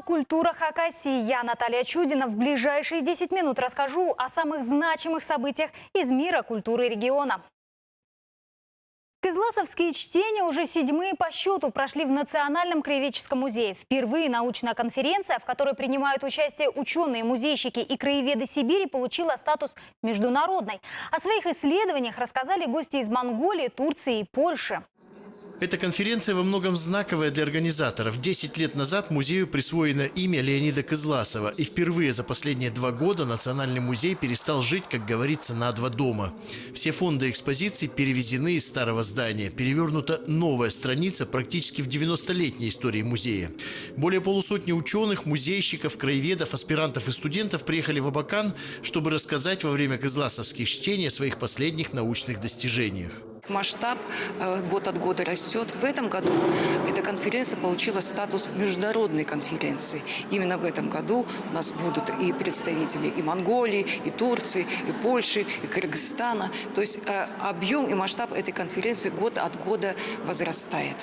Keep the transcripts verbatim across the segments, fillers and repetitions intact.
Культура Хакасии. Я, Наталья Чудина. В ближайшие десять минут расскажу о самых значимых событиях из мира культуры региона. Кызласовские чтения, уже седьмые по счёту, прошли в Национальном краеведческом музее. Впервые научная конференция, в которой принимают участие учёные, музейщики и краеведы Сибири, получила статус международной. О своих исследованиях рассказали гости из Монголии, Турции и Польши. Эта конференция во многом знаковая для организаторов. Десять лет назад музею присвоено имя Леонида Кызласова, и впервые за последние два года Национальный музей перестал жить, как говорится, на два дома. Все фонды экспозиций перевезены из старого здания. Перевернута новая страница практически в девяностолетней истории музея. Более полусотни учёных, музейщиков, краеведов, аспирантов и студентов приехали в Абакан, чтобы рассказать во время кызласовских чтений о своих последних научных достижениях. Масштаб, э, год от года растёт. В этом году эта конференция получила статус международной конференции. Именно в этом году у нас будут и представители и Монголии, и Турции, и Польши, и Кыргызстана. То есть, э, объём и масштаб этой конференции год от года возрастает.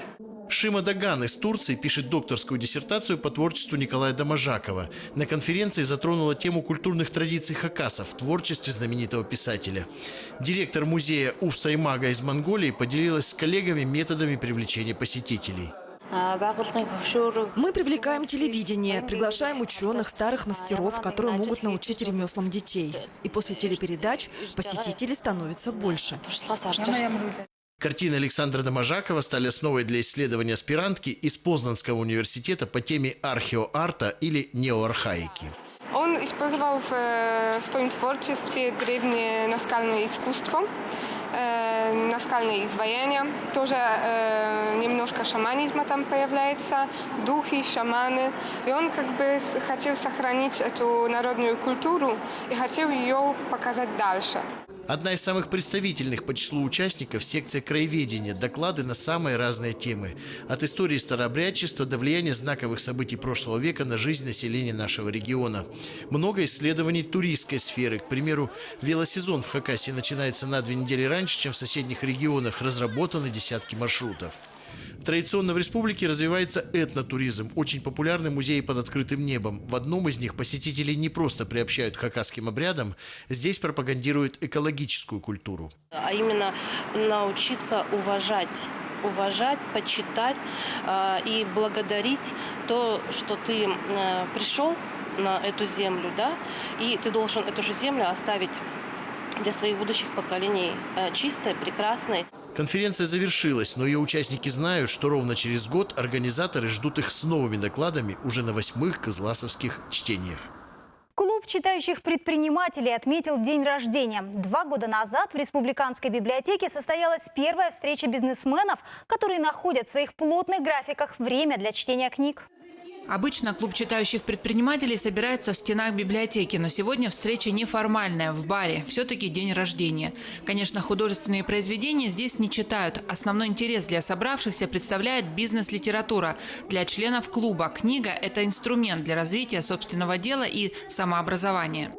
Шима Даган из Турции пишет докторскую диссертацию по творчеству Николая Доможакова. На конференции затронула тему культурных традиций хакасов в творчестве знаменитого писателя. Директор музея Уф Саймага из Монголии поделилась с коллегами методами привлечения посетителей. Мы привлекаем телевидение, приглашаем учёных, старых мастеров, которые могут научить ремёслам детей. И после телепередач посетителей становится больше. Картины Александра Доможакова стали основой для исследования аспирантки из Познанского университета по теме археоарта или неоархаики. Он использовал в, э, своём творчестве древнее наскальное искусство, э, наскальные изваяния. Тоже, э, немножко шаманизма там появляется, духи, шаманы. И он как бы с-, хотел сохранить эту народную культуру и хотел её показать дальше. Одна из самых представительных по числу участников — секция краеведения. Доклады на самые разные темы. От истории старообрядчества до влияния знаковых событий прошлого века на жизнь населения нашего региона. Много исследований туристской сферы. К примеру, велосезон в Хакасии начинается на две недели раньше, чем в соседних регионах. Разработаны десятки маршрутов. Традиционно в республике развивается этнотуризм. Очень популярны музеи под открытым небом. В одном из них посетителей не просто приобщают к хакасским обрядам, здесь пропагандируют экологическую культуру. А именно научиться уважать, уважать, почитать, а, и благодарить то, что ты, э, пришёл на эту землю, да, и ты должен эту же землю оставить для своих будущих поколений, э, чистой, прекрасной. Конференция завершилась, но её участники знают, что ровно через год организаторы ждут их с новыми докладами уже на восьмых кызласовских чтениях. Клуб читающих предпринимателей отметил день рождения. Два года назад в Республиканской библиотеке состоялась первая встреча бизнесменов, которые находят в своих плотных графиках время для чтения книг. Обычно клуб читающих предпринимателей собирается в стенах библиотеки, но сегодня встреча неформальная, в баре. Всё-таки день рождения. Конечно, художественные произведения здесь не читают. Основной интерес для собравшихся представляет бизнес-литература. Для членов клуба книга — это инструмент для развития собственного дела и самообразования.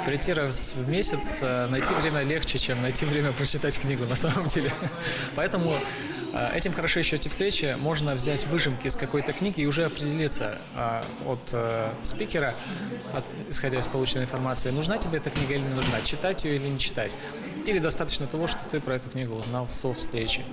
Прийти раз в месяц, э, найти время легче, чем найти время прочитать книгу на самом деле. Поэтому, э, этим хороши ещё эти встречи. Можно взять выжимки из какой-то книги и уже определиться, э, от, э, спикера, от, исходя из полученной информации, нужна тебе эта книга или не нужна, читать её или не читать. Или достаточно того, что ты про эту книгу узнал со встречи.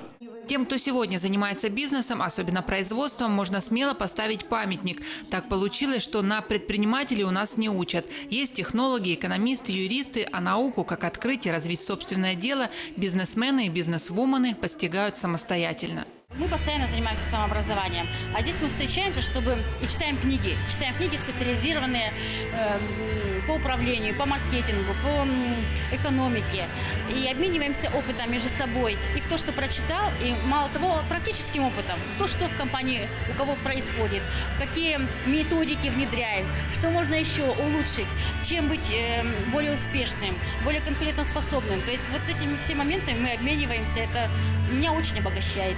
Тем, кто сегодня занимается бизнесом, особенно производством, можно смело поставить памятник. Так получилось, что на предпринимателей у нас не учат. Есть технологи, экономисты, юристы, а науку, как открыть и развить собственное дело, бизнесмены и бизнесвумены постигают самостоятельно. Мы постоянно занимаемся самообразованием, а здесь мы встречаемся, чтобы и читаем книги, читаем книги специализированные, эм, по управлению, по маркетингу, по, м, экономике. И обмениваемся опытом между собой. И кто что прочитал, и мало того, практическим опытом. Кто что в компании, у кого происходит, какие методики внедряем, что можно ещё улучшить, чем быть, эм, более успешным, более конкурентоспособным. То есть вот этими всеми моментами мы обмениваемся. Это меня очень обогащает.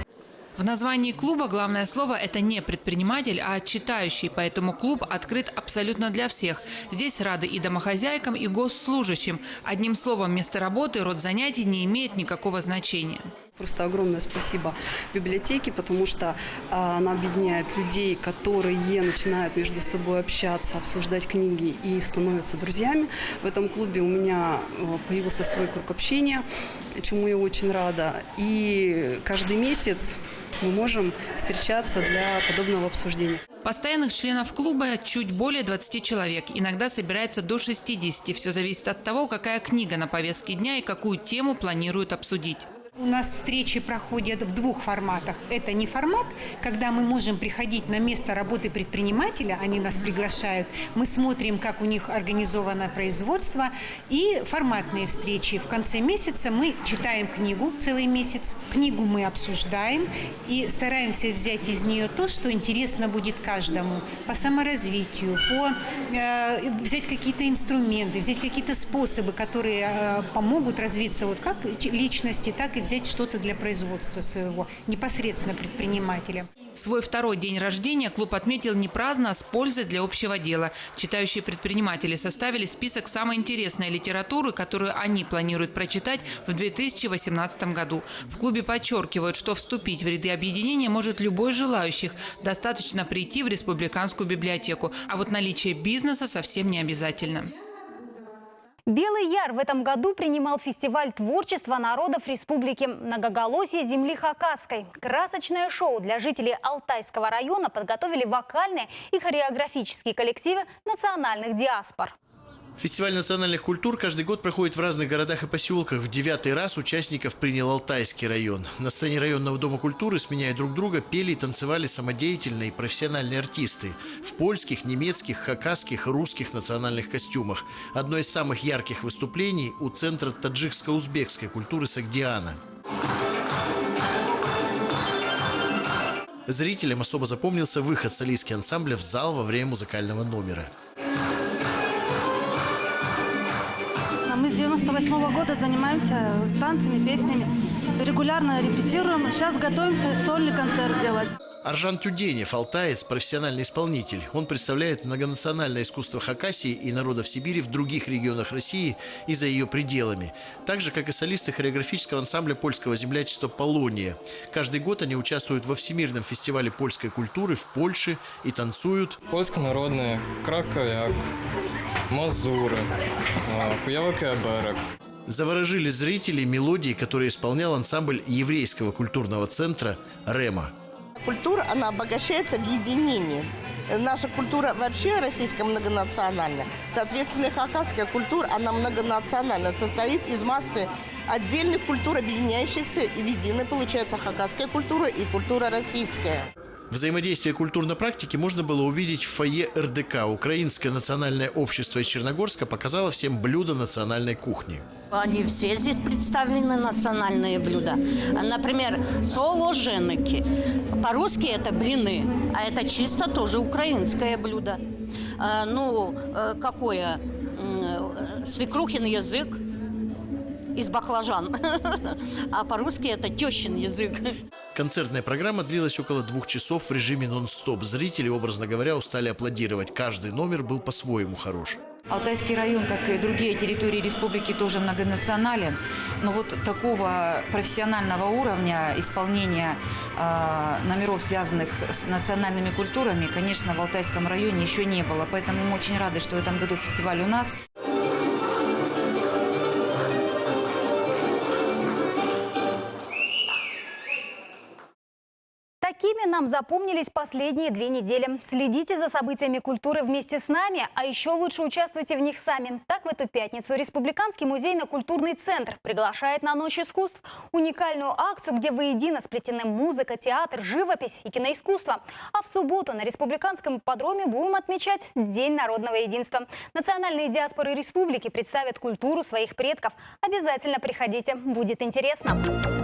В названии клуба главное слово — это не предприниматель, а читающий, поэтому клуб открыт абсолютно для всех. Здесь рады и домохозяйкам, и госслужащим. Одним словом, место работы, род занятий не имеет никакого значения. Просто огромное спасибо библиотеке, потому что, а, она объединяет людей, которые начинают между собой общаться, обсуждать книги и становятся друзьями. В этом клубе у меня, э, появился свой круг общения, чему я очень рада. И каждый месяц мы можем встречаться для подобного обсуждения. Постоянных членов клуба чуть более двадцати человек. Иногда собирается до шестидесяти. Всё зависит от того, какая книга на повестке дня и какую тему планируют обсудить. У нас встречи проходят в двух форматах. Это не формат, когда мы можем приходить на место работы предпринимателя, они нас приглашают, мы смотрим, как у них организовано производство, и форматные встречи. В конце месяца мы читаем книгу целый месяц. Книгу мы обсуждаем и стараемся взять из неё то, что интересно будет каждому по саморазвитию, по, э, взять какие-то инструменты, взять какие-то способы, которые, э, помогут развиться вот как ч-, личности, так и взять что-то для производства своего, непосредственно предпринимателя. Свой второй день рождения клуб отметил не праздно, а с пользой для общего дела. Читающие предприниматели составили список самой интересной литературы, которую они планируют прочитать в две тысячи восемнадцатом году. В клубе подчёркивают, что вступить в ряды объединения может любой желающих. Достаточно прийти в республиканскую библиотеку. А вот наличие бизнеса совсем не обязательно. Белый Яр в этом году принимал фестиваль творчества народов республики. «Многоголосие земли хакасской». Красочное шоу для жителей Алтайского района подготовили вокальные и хореографические коллективы национальных диаспор. Фестиваль национальных культур каждый год проходит в разных городах и посёлках. В девятый раз участников принял Алтайский район. На сцене районного дома культуры, сменяя друг друга, пели и танцевали самодеятельные и профессиональные артисты в польских, немецких, хакасских, русских национальных костюмах. Одно из самых ярких выступлений у Центра таджикско-узбекской культуры «Согдиана». Зрителям особо запомнился выход солистки ансамбля в зал во время музыкального номера. А мы с девяносто восьмого года занимаемся танцами, песнями. Регулярно репетируем. Сейчас готовимся сольный концерт делать. Аржан Тюденев, алтаец, профессиональный исполнитель. Он представляет многонациональное искусство Хакасии и народов Сибири в других регионах России и за её пределами. Так же, как и солисты хореографического ансамбля польского землячества «Полония». Каждый год они участвуют во Всемирном фестивале польской культуры в Польше и танцуют. Польская народная, краковяк, мазуры, а, куявак и аберек. Заворожили зрителей мелодии, которые исполнял ансамбль Еврейского культурного центра «Рема». Культура, она обогащается в единении. Наша культура вообще российская многонациональная. Соответственно, хакасская культура, она многонациональная, состоит из массы отдельных культур, объединяющихся и в единой получается хакасская культура и культура российская. Взаимодействие культурной практики можно было увидеть в фойе РДК. Украинское национальное общество из Черногорска показало всем блюда национальной кухни. Они все здесь представлены, национальные блюда. Например, соложеники. По-русски это блины, а это чисто тоже украинское блюдо. А, ну, э, какое? М, э, свекрухин язык из баклажан. А по-русски это тёщин язык. Концертная программа длилась около двух часов в режиме нон-стоп. Зрители, образно говоря, устали аплодировать. Каждый номер был по-своему хорош. Алтайский район, как и другие территории республики, тоже многонационален. Но вот такого профессионального уровня исполнения, а, номеров, связанных с национальными культурами, конечно, в Алтайском районе ещё не было. Поэтому мы очень рады, что в этом году фестиваль у нас. Такими нам запомнились последние две недели. Следите за событиями культуры вместе с нами, а ещё лучше участвуйте в них сами. Так, в эту пятницу Республиканский музейно-культурный центр приглашает на Ночь искусств, уникальную акцию, где воедино сплетены музыка, театр, живопись и киноискусство. А в субботу на Республиканском ипподроме будем отмечать День народного единства. Национальные диаспоры республики представят культуру своих предков. Обязательно приходите, будет интересно.